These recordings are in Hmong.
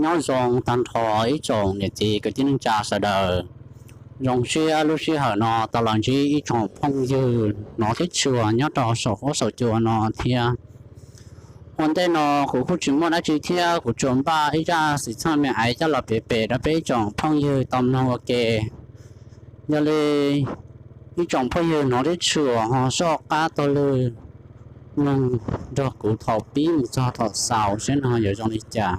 Nyob zoo tag nrho ib tsoom niam txiv kwv tij neej tsa sawv daws. Zoo siab lub sij hawm no tau los ntsib ib tsoom phooj ywg hnov thiab tshua nyob rau saum huab saum cua no thiab. Ua ntej no kuv kuj tsis muaj dab tsi thiab kuv tsuas npaj ib zaj xwm txheej me ais coj los piav pem rau peb ib tsoom phooj ywg tau mloog ua ke. Yog li ib tsoom phooj ywg hnov thiab tshua ho soj qab taug lw mloog nrog kuv thaum pib mus txog thaum xaus seb no yuav zoo li cas.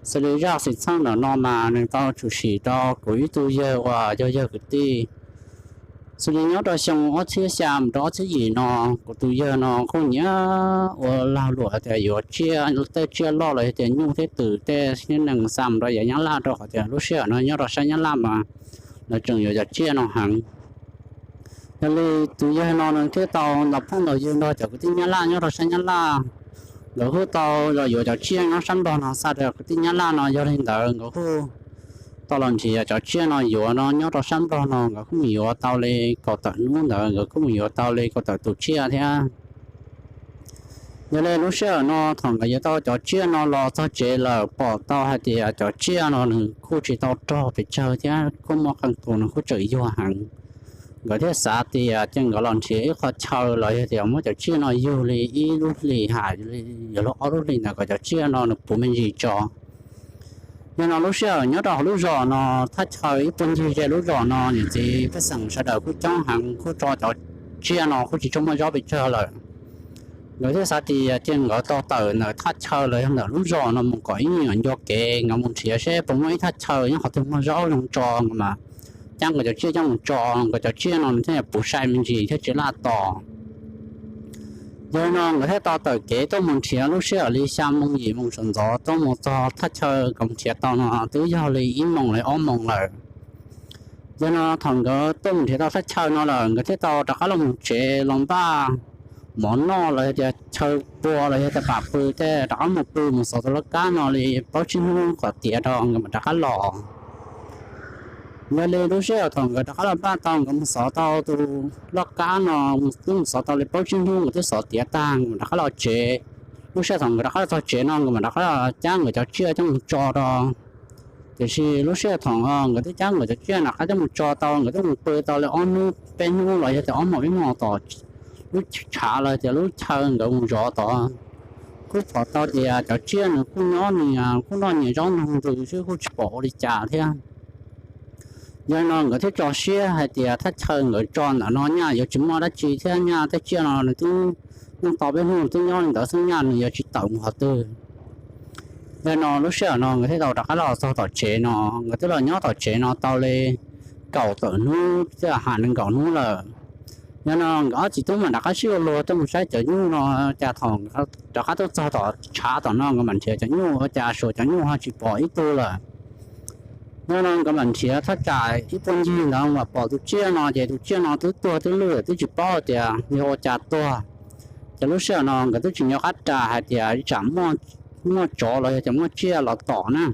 Xws li zaj xwm txheej ntawm no mas nws tau tshwm sim rau kuv ib tug yawg uas yog yawg kwv tij. Xws li nyob rau xyoo ob txhiab xya mus rau ob txhiab yim no, kuv tus yawg no kuj nyiam ua lag luam tias yuav tsiaj, tej tsiaj loj los yog tias nyuj thiab twm tej neeg xa mus rau yav Nyab Laj rau qhov tias lub sij hawm no nyob rau sab Nyab Laj mas lawv tseem yuav cov tsiaj no heev. Yog li tus yawg no nws thiaj tau ntaus phooj ntaus ywg nrog cov kwv tij Nyab Laj nyob rau sab Nyab Laj. Nkawd kuj tau los yuav cov tsiaj nyob sab Nplog no xa rau kwv tij Nyab Laj no. Yog li ntawd nkawd kuj tau los nrhiav cov tsiaj no yuav no nyob rau sab Nplog no, nkawd kuj mus yuav tau li kaum tawm hnub ntawd, nkawd kuj mus yuav tau li kaum tawm tus tsiaj thiab. Yog li lub sij hawm no thaum nkawd yuav tau cov tsiaj no los txog tsev lawm pom tau hais tias cov tsiaj no nws kuj tsis tau rog pes tsawg thiab kuj muaj qee tus nws kuj tseem yuag heev. Nkawd thiaj xav tias cia nkawd los nrhiav ib qho chaw los yog tias muab cov tsiaj no yug li ib lub hlis hais li yog luag ob lub hlis ntawd kom cov tsiaj no nws puv me ntsis tso. Yog no lub sij hawm nyob rau hauv lub zos no thaj chaw ib puag ncig ze lub zos no niam txiv pej xeem sawv daws kuj coob heev, kuj tso cov tsiaj no kuj tsis tshua muaj zaub pes tsawg lawm. Nkawd thiaj xav tias cia nkawd tau tawm ntawm thaj chaw los yog ntawm lub zos no mus kom ib nyuag ncua kev, nkawd mus nrhiav seb puas muaj ib thaj chaw nyob qhov twg muaj zaub zoo tso, nkawd mam cab nkawd cov tsiaj coj mus tso, nkawd cov tsiaj no nws thiaj puv sai me ntsis thiab tsis laj tos. Yog li no nkawd thiaj tau tawm kev tuaj mus nrhiav lub sij hawm li xya moo yim moo sawv ntxov tuaj mus txog thaj chaw kom nrhiav tau no twb yog li ib moos li ob moos lawm. Yog no thaum nkawd tuaj mus nrhiav tau thaj chaw no lawm nkawd thiaj tau rov qab los mus tsev los npaj mov noj los yog tias chaw pua los yog tias pam pw tej rov qab mus pw mus xov tus laj kab no li plaub tsib hnub kom tiav rau nkawd mam rov qab los. Yog li lub sij hawm thaum nkawd rov qab los npaj tau nkawd mus xov tau tus laj kab no, twb mus xov tau li plaub tsib hnub nkawd twb xov tiav tag nkawd mam rov qab los tsev. Lub sij hawm thaum nkawd rov qab los txog tsev no nkawd mam rov qab los cab nkawd cov tsiaj coj mus tso rau. Tiam sis lub sij hawm thaum nkawd twb cab nkawd cov tsiaj rov qab coj mus tso tau, nkawd twb mus pw tau li ob hnub peb hnub los yog tias ob hmos peb hmos tom lub tshav los tias lub chaw nkawd mus zov tod, kuj pom tau tias cov tsiaj nws kuj nyob nws kuj noj nyias zaub nug ntws xwb kuj tsis pom ua li cas thiab. Yog li no nkawd thiaj tso siab hais tias thaj chaw nkawd tso ntawm no nyaj yuav tsis muaj dab tsi thiab nyaj tej tsiaj no nws twb nyob tau peb hnub twb nyob li ntawd xwb nyaj nws yuav tsis tawm mus qhov twg. Yog li no lub sij hawm no nkawd thiaj tau rov qab los txog tom tsev no, nkawd twb los nyob tom tsev no tau li kaum tawm hnub thiab ham nees nkaum hnub lawm. Yog no nkawd ob txiv tub mam rov qab sib ua luag tuaj mus saib cov nyuj no, cas thaum rov qab tuaj txog tom tshav tom no nkawd mam nrhiav cov nyuj ua cas suav cov nyuj ho tsis pom ib tug lawm. Yog no nkawd mam nrhiav thaj tsam ib puag ncig ntawd mam pom tus tsiaj no ces tus tsiaj no twb tuag twb lwj twb tsis paub tias yog ua cas tuag. Ces lub sij hawm no nkawd twb tsis nco qab ras hais tias tsam muaj tsov los yog tias muaj tsiaj los tom na.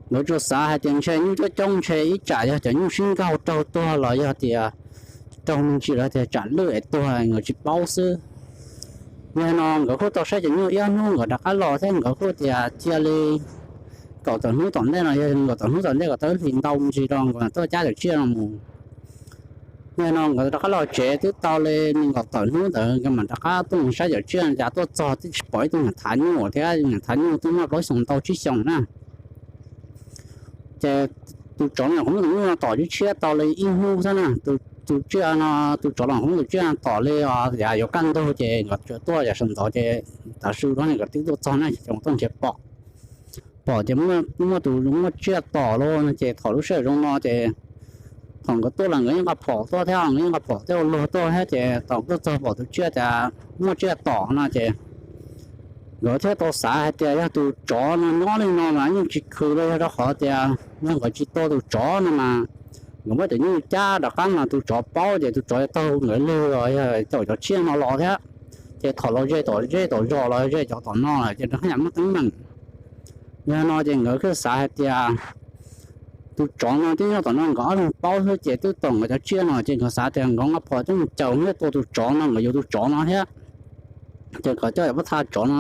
Nkawd tsuas xav hais tias ntshe nyuj coob coob ntshe ib tsam yog cov nyuj sib nkaug raug tuag los yog tias raug me ntsis los tias tsam lwj es tuag nkawd tsis paub xwb. Yog no nkawd kuj tau saib cov nyuj ib ob hnub nkawd rov qab los thiab nkawd kuj tias cia li kaum tawm hnub tom ntej no yog kaum tawm hnub tom ntej kom tau ib hlis ntau me ntsis rau nkawd tuaj cab cov tsiaj no mus. Yog no nkawd rov qab los tsev twb tau li nees nkaum tawm hnub ntawd nkawd mam rov qab tuaj mus saib cov tsiaj cas tuaj txog twb tsis pom ib tug niam thav nyuj thiab niam thav nyuj twb muaj plaub xyoos ntau tsib xyoos na. Ces tus tsov no qhov muab tus nyuj no tom tshiab tshiab tau li ib hnub xwb na, tus tsiaj no, tus tsov los qhov muab tus tsiaj no tom li yav yuav kaj ntug ces nkawd tsuas tuaj yav sawv ntxov ces tav su rau nkawd twb tuaj txog na ces nkawd tuaj nrhiav pom, pom ces muaj tus muaj tsiaj tom lauj no ces thaum lub sij hawm zoo no ces thaum nkawd tuaj los nkawd yeej nqa phom tuaj thiab nkawd yeej nqa phom tej ua luag tuaj thiab ces thaum tuaj txog pom tus tsiaj cas muaj tsiaj tom no ces nkawd thiaj tau xav hais tias yog tus tsov no nyob li no mas yeej tsis khwv li, yog rau qhov tias yog nkawd tsis tua tus tsov no mas nkawd muab cov nyuj cab rov qab mas tus tsov paub ces tus tsov yuav taug nkawd lwg los yog caum cov tsiaj no los thiab. Ces thaum los ze tom zej tom zos los ze cov tom no lawm ces rov qab yam muaj teeb meem. Yog no ces nkawd thiaj xav hais tias tus tsov no twb nyob tom no nkawd ob leeg paub xwb ces twb tom nkawd cov tsiaj no ces nkawd xav tias nkawd nqa phom coj mus caum thiab tua tus tsov no nkawd yuav tus tsov no thiab. Ces nkawd coj yuav pab tha tsov no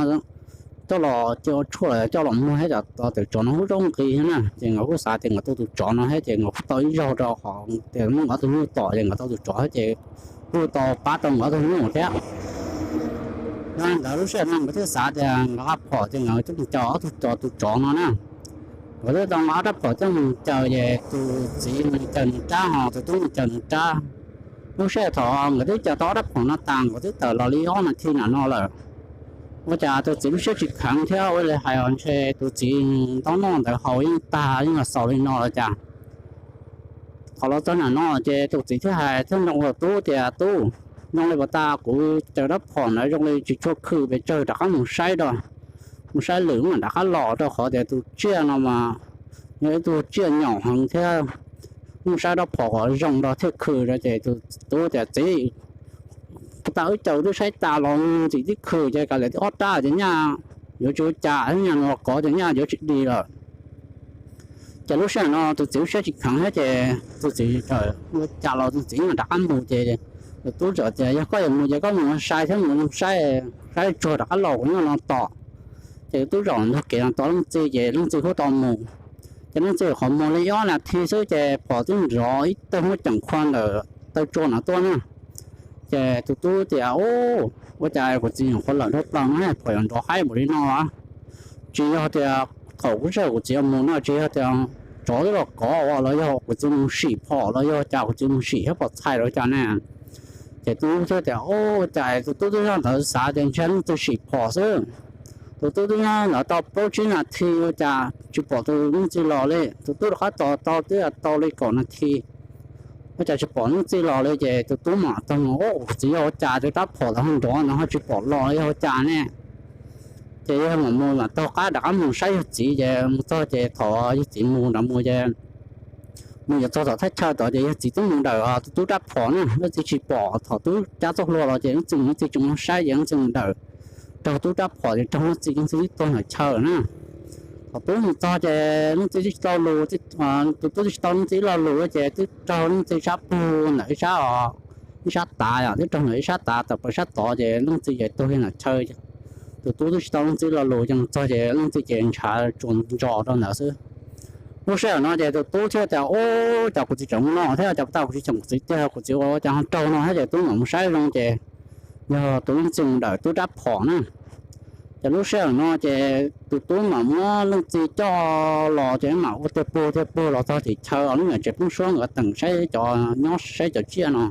coj los cia ua tshuaj los coj los muag thiab, cov tawm tsov no kuj zoo nqi thiab na. Ces nkawd kuj xav tias nkawd tau tus tsov no thiab ces nkawd kuj tau ib zaug rau qhov tias muaj nkawd ob tug nyuj tom ces nkawd tau tus tsov thiab ces kuj tau pab tau nkawd ob tug nyuj thiab. Ntawd lub sij hawm no nkawd thiaj xav tias nkawd qa phom ces nkawd coj mus caw ob tug, cov tus tsov no na. Nkawd thiaj tau nqa ob rab phom coj mus caw ces tus txiv mus caw nws rab ho tus tub mus caw nws rab. Lub sij hawm thaum nkawd twb caw tau ob rab phom no tas nkawd twb tawm los li ob nas this nram no lawm. Ua cas tus txiv lub siab tsis kheev thiab ua li hais os ntshe tus txiv ntaub noj ntawd haus yeej tag yeej los xaus li no los cas. Thaum los txog nram no ces tus txiv thiaj hais thiaj nroo tus tub tias, Tub, zoo li puas tas kuv caw rab phom ntawd zoo li tsis tshua khw pes tsawg, rov qab mus saib rau, mus saib lwm mam rov qab los, rau qhov tias tus tsiaj no mas yog ib tug tsiaj nyaum heev thiab, mus saib rab phom kom zoo rau thiaj khw rau. Ces tus tub tias, Txiv, puas tas wb caw twb saib tas los ntxim tib khw ces kav liam twb ob rab ces nyaj yuav tsis ua cas, nyaj nws kov ces nyaj yuav tsis dig lawm. Ces lub sij hawm no tus txiv lub siab tsis kheev thiab ces tus txiv ua cas los tus txiv mam rov qab mus ces tus tub txawm tias, Yog koj yuav mus ces koj mus sai thiab mus saib, saib tsuag rov qab los kuv nyob no tos. Ces tus tub zaum ntug kev no tos leej txiv ces leej txiv kuj tau mus. Ces leej txiv qhov mus li ob nas this xwb ces phom twb nrov ib tawg muab ceem khua ntawm taw tsua no tuaj na. Ces tus tub tias, Ub, ua cas kuv txiv nyuam qhuav lawm dhau plaws no phom yuav nrov haib npaum li no? Tsis yog tias thaum kuv sij hawm kuv txiv mus no tsis yog tias tsov twb los kov los yog kuv txiv mus sim phom los yog cas kuv txiv mus sim thiab pom txhais los cas ne? Ces tus tub thiaj tias, Ub, ua cas tus tub twb nyob ntawd xav tias ntshe leej txiv sim phom xwb. Tus tub twb nyob ntawd tau plaub tsib nas this ua cas tsis pom tus leej txiv los li. Tus tub rov qab tos tau twb tau li kaum nas this ua cas tsis pom leej txiv los li. Ces tus tub mam tau mus, Ub, kuv txiv yog ua cas tus rab phom ntawd ho nrov ntawd ho tsis pom los yog ua cas ne? Ces yawg mam mus mam taug qab rov qab mus saib yawg txiv. Ces mus txog ces thaum yawg txiv mus nrad mus ces mus yuav txog tom thaj chaw tod ces yawg txiv twb mus ntawm tus tub rab phom na, leej txiv tsis pom. Thaum tub cab txoj hlua los ces leej txiv mus, leej txiv tsis mus saib ces leej txiv mus ntawm raug tub rab phom ces raug leej txiv, leej txiv twb tuag ntawm chaw na. Thaum tub mus txog ces leej txiv twb tsis tau lus, tus tub twb tsis tau leej txiv lo lus ces twb raug leej txiv sab pug ntawm ib sab, ib sab tav, twb raug ntawm ib sab tav tawm plaws sab tod ces leej txiv ces tuag li ntawm chaw. Tus tub twb tsis tau leej txiv lo lus ces mus txog ces leej txiv ces ntshav tsuas ntsos rau ntawd xwb. Lub sij hawm no ces tus tub thiaj tias, Ub, cas kuv txiv tseem mus no thiab, cas puas tas kuv txiv tseem, kuv txiv tiag, kuv txiv ua cas ho raug no thiab? Ces tub mam mus saib zoo ces yog tus leej txiv mus ntawm tub rab phom na. Ces lub sij hawm no ces tus tub mam muab leej txiv coj los ces mam ua tiag puag tiag puag los txog tim chaw os, lub nyuam tsev poob suab nkawd teem saib cov nyob saib cov tsiaj no.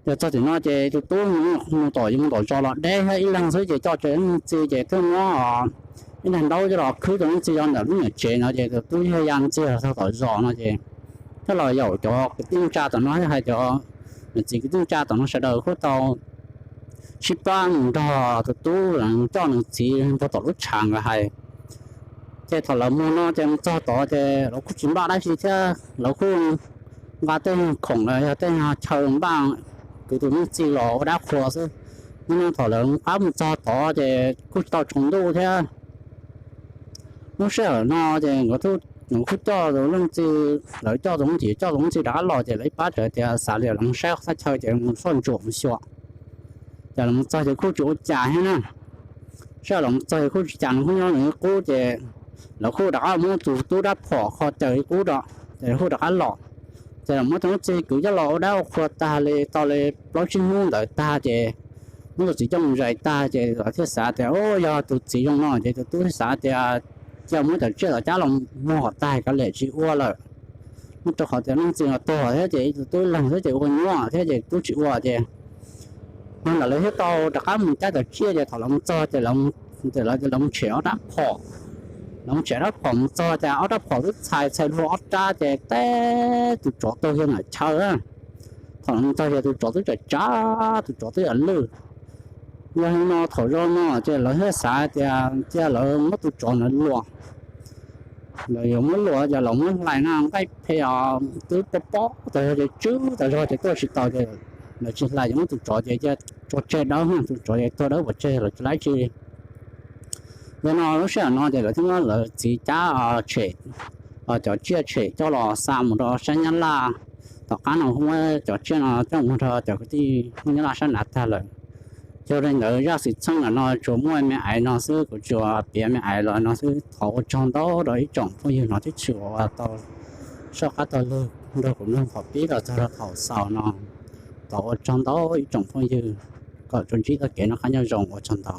Ces txog tim no ces tus tub mus tom, mus tom zos los deb thiab ib leeg xwb ces coj tsev leej txiv ces thiaj muab ib daig ntaub coj los khwb tus leej txiv zov ntawm lub nyuam tsev no ces tus tub thiaj ya ntxiag txog tom zos no ces thiaj los yaum cov kwv tij neej tsa tom no thiab hais cov niam txiv kwv tij neej tsa tom no sawv daws kuj tau sib pab mus nrog tus tub coj nws txiv mus tom lub tshav nkawd hais. Ces thaum lawv mus no ces mus txog tod ces lawv kuj tsis npaj dab tsi thiab, lawv kuj nqa tej khoom los yog tej chaw npaj kwv tus leej txiv los ua dab qhua xwb. Nim no thaum lawv qab mus txog tod ces kuj tsis tau tsaus ntuj thiab. Lub sij hawm no ces nkawd kuj coj tus leej txiv, lawv coj tus leej txiv, coj tus leej txiv rov qab los ces lawv ib pab txawm tias xav li lawv mus saib qhov thaj chaw ces mus soj ntsuam mus xyuas. Ces lawv mus txog ces kuj tsis ua cas thiab na. Sij hawm lawv mus txog ces kuj tsis cas, nws kuj nyob nws ib qub ces lawv kuj rov qab muab tus tub rab phom kho caws ib qub rau, ces lawv kuj rov qab los. Ces lawv muab tus leej txiv kwv coj los ua dab ua qhua tag li tau li plaub tsib hnub ntawd tag ces muab tus txiv coj mus zais tag ces lawv thiaj xav tias, Ub, yog tus txiv zoo no. Ces tus tub thiaj xav tias cia muab cov tsiaj tom cab los muag kom tag, kav liam tsis ua lawm. Muab rau qhov tias leej txiv los tuag thiab ces tus tub ib leeg xwb ces ua nyuaj thiab ces tub tsis ua ces no ntawd lawv thiaj tau rov qab mus cab cov tsiaj. Ces thaum lawv mus txog ces lawv, lawv mus tshem ob rab phom. Lawv mus tshem ob rab phom mus txog ces ob rab phom twb txhais txhais hlua ob rab ces teb tus tsov tuag kiag ntawm chaw. Thaum lawv mus txog ces tus tsov twb tsav tsav, tus tsov twb yam lwj. Yog li no thaum zoo no ces lawv thiaj xav tias cia lawv muab tus tsov ntawd luam. Lawv yuav muab luam ces lawv muab hlais na, nqaij phem os, twb pob pob tas zog ces tswb tas zog ces tuaj tsis tau ces lawv tsis hlais ces muab tus tsov ces cia tso tseg dawb, tus tsov ces tuag dawb pov tseg lawv tsis laib tsi. Yog no lub sij hawm no ces lawv thiaj muab lawv txiv cab tshem, cov tsiaj tshem coj los xa mus rau sab Nyab Laj. Tom qab no muab cov tsiaj no coj mus rau cov kwv tij Hmoob Nyab Laj sab nrad tag lawm. Yog li ntawd zaj xwm txheej no tsuas muaj me aiv no xwb, kuv tsuas piav me aiv los no xwb. Thov ua tsaug ntau rau ib tsoom phooj ywg no tib tshwm uas tau soj qab taug lw nrog kuv mloog thaum pib los txog rau thaum xaus no. Thov ua tsaug ntau ib tsoom phooj ywg, kom tsuas ntsib txoj kev noj qab nyob zoo, ua tsaug ntau.